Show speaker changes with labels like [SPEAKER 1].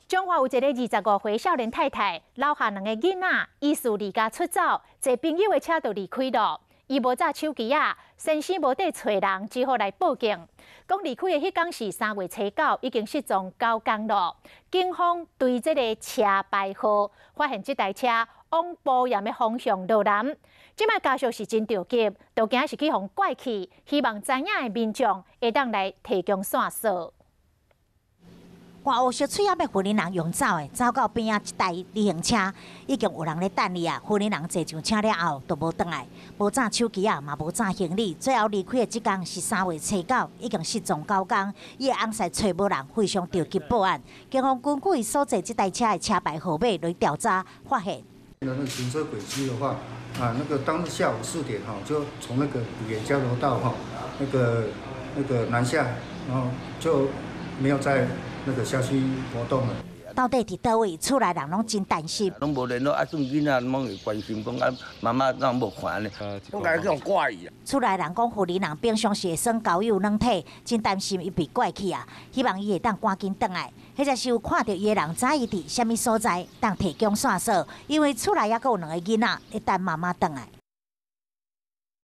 [SPEAKER 1] 彰化有一个25歲少年太太，留下兩个囡仔，疑似離家出走，坐朋友的車就離開囉。伊無紮手機仔，先生無得揣人，只好來報警。講離開的彼工是3月初9，已經失蹤9工囉。警方追這个車牌號，發現這台車往埔鹽的方向落南。這擺家屬是真著急，都驚是去予拐去，希望知影的民眾會當來提供線索。
[SPEAKER 2] 換烏色喙仔欲婦人用走的，走到邊仔一台旅行車，已經有人咧等伊啊。婦人坐上車了後，就無轉來，無紮手機仔，嘛無紮行李。最後離開的這工是3月初9，已經失蹤九工。伊的翁婿揣無人，非常著急報案。警方根據伊所坐這台車的車牌號碼來調查，發現。
[SPEAKER 3] 那個行車軌跡的話，啊，那個當日下午4點哈，就從那個埔鹽交流道哈，那個南下，然後就沒有在那個轄區活動了。
[SPEAKER 2] 到底佇佗位？厝內人攏真擔心。
[SPEAKER 4] 攏無聯絡啊，算囡仔攏會關心講啊，媽媽哪無看呢？攏共去予拐去啊。
[SPEAKER 2] 厝內人講，婦人平常時會耍交友軟體，真擔心伊被拐去啊。希望伊會當趕緊轉來，或者是有看著伊的人知伊佇啥物所在，當提供線索。因為厝內猶閣有兩个囡仔，咧等媽媽轉來。